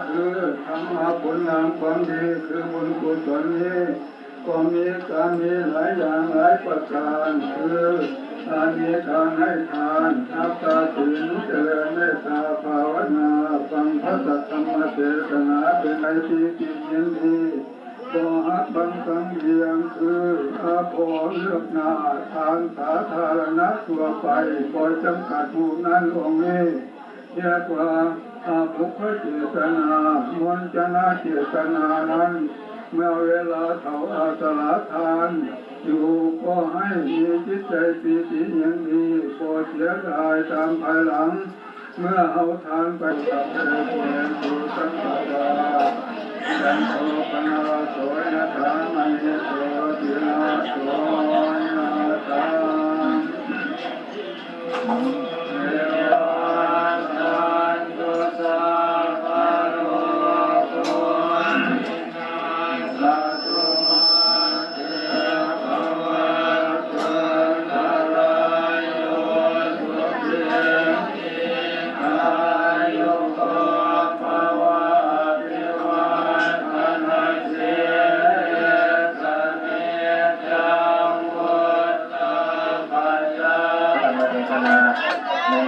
ຄືທຳມະຜົນງາມຄວາມດີ ຄືບຸນກຸສົນນີ້ ກໍມີການມີຫຼາຍຢ່າງຫຼາຍປະການ ຄືການມີທານໃຫ້ທານ ຮັກສາສິນ ຈະເລີນເມດຕາພາວະນາ ຟັງພະສັດທຳມະເທດສະໜາ ເປັນໄອທີ່ຈິດຍິນດີ ບໍ່ຮັກບັງສັງວຽງ ຄືອາໂພເລືອກໜ້າ ທານສາທາລະນະທົ່ວໄປ ບໍ່ຈຳກັດຮູບນັ້ນອົງນີ້ ຮຽກວ່າອະບຸບພະເຈຕນາ ມົນຈະນາເຈຕນານັ້ນ ເມື່ອເວລາເຖົ້າອາສະຫຼະທານຢູ່ ກໍໃຫ້ມີຈິດໃຈປີຕິຍິນດີ ບໍ່ເສຍດາຍຕາມພາຍຫຼັງ ເມື່ອເຮົາທານໄປ. ສັບເພ ປູເຣນຕຸ ສັງກະປາ ຈັນໂທ ປະນະລະໂສ ຍະຖາ ມະນີໂຊ ຕິລະໂສ ຍະຖາ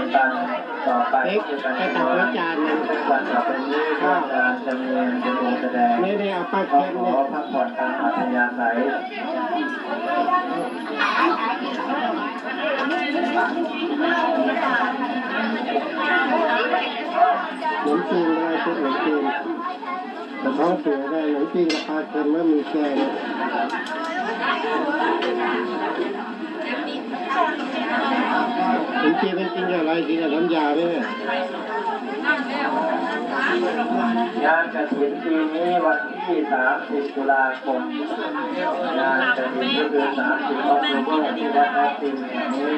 ໃນຕອນຕໍ່ໄປ ເອ໊ະ ກໍຄືການ ໄປຕັກ ເອົາ ໃນຈານ ວັນຕໍ່ໄປນີ້ ເຈົ້າ ກໍຈະດຳເນີນເປັນອົງສະແດງ ນີ້ໆ ເອົາປາກແຄນ ຂໍພັກຜ່ອນຕາມອັດທະຍາໄສ. ໜົມຈີນກໍໄດ້ ເປັນໜົມຈີນ ກະເພາະເສືອໄດ້ ໜົມຈີນກະປາເຄັມ ແລ້ວມີແກງ ໜົມຈີນມັນກິນຢ່າງໄລ ກິນກັບນ້ຳຢາເດ້. ງານກະຖິນປີນີ້ ວັນທີສາມສິບ ຕຸລາຄົມ ງານກະຖິນກໍຄືສາມສິບ ອອກໂທເບີ ທີ່ວັດອອກຕິນແຫ່ງນີ້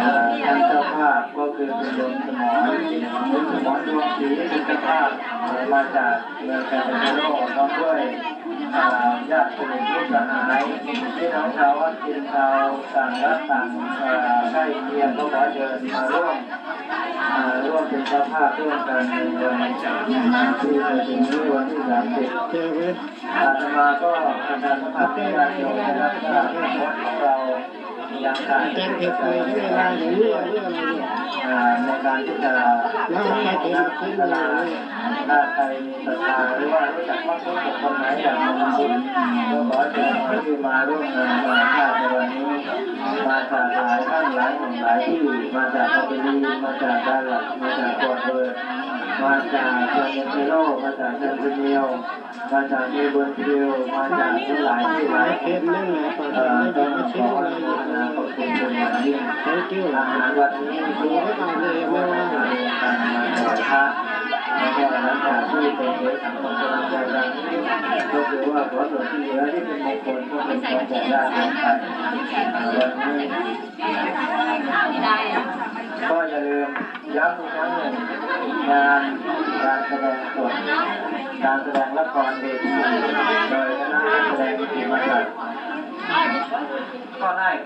ເອີ ທ່ານເຈົ້າພາບກໍຄືຄຸນດົນສະໝອນ ຄຸນດົນສະໝອນ ດວງສີ ເປັນເຈົ້າພາບ ເອີ ມາຈາກເມືອງການເຊໂລ ພ້ອມດ້ວຍ ເອີ ຍາດສະໜິດມິດສະຫາຍ ພີ່ນ້ອງຊາວວັດ ຊາວຕ່າງລັດຕ່າງ ເອີ ໃກ້ຄຽງ ກໍຂໍເຊີນມາຮ່ວມ ເອີ ຮ່ວມເປັນເຈົ້າພາບຮ່ວມກັນໃນວັນທີ່ຈະເຖິງນີ້ ວັນທີສາມສິບ ແກ່ເວີຍ ອາດຕະມາກໍປະຊາສຳພັນໃຫ້ຍາດໂຍມໄດ້ຮັບຊາບ ວັດຂອງເຮົາຍັງຂາດເຂີນກະໄດ້ຫຼາຍ ເອີ ໃນການທີ່ຈະ ແລ້ວໃຜເຫັນ ເຫັນ ຖ້າໃຜມີສັດທາ ຫຼືວ່າຮູ້ຈັກມັກຄົນຄົນໃດຢາກມາທຳບຸນ ກໍຂໍເຊີນໃຫ້ມາຮ່ວມງານມະຫາທາດໃນວັນນີ້ ມາຈາກຫຼາຍທ່ານ ຫຼາຍແຫ່ງ ຫຼາຍທີ່ ມາຈາກຄອມເບລີ ມາຈາກດາລັດ ມາຈາກຟອດເວີດ ມາຈາກເຊນເທໂລ ມາຈາກແຊນເພນເນວ ມາຈາກເມເບີນວິວ ມາຈາກຫຼາຍທີ່ຫຼາຍແຫ່ງ ເອີ ຕ້ອງຂໍອະນຸໂມທະນາຂອບຄຸນເປັນຢ່າງຍິ່ງ. ອາຫານວັນນີ້ຄືອາຫານຮ່ວມກັນມາຖວາຍພະ ແລ້ວກໍຫຼັງຈາກທີ່ໄປເສຍສັງສົມກຳລັງໃຈກັນ ກໍຖືວ່າຂໍສ່ວນທີ່ເຫຼືອທີ່ເປັນມົງຄົນ ກໍເປັນຂອງແກ່ຍາດກັນໄປ ເອີ ວັນນີ້ ກໍຢ່າລືມ ຢ້ຳອີກຄັ້ງໜຶ່ງ ງານການສະແດງສົດ ການສະແດງລະຄອນເວທີ ໂດຍຄະນະນັກສະແດງສີມະສັກ ກໍໄດ້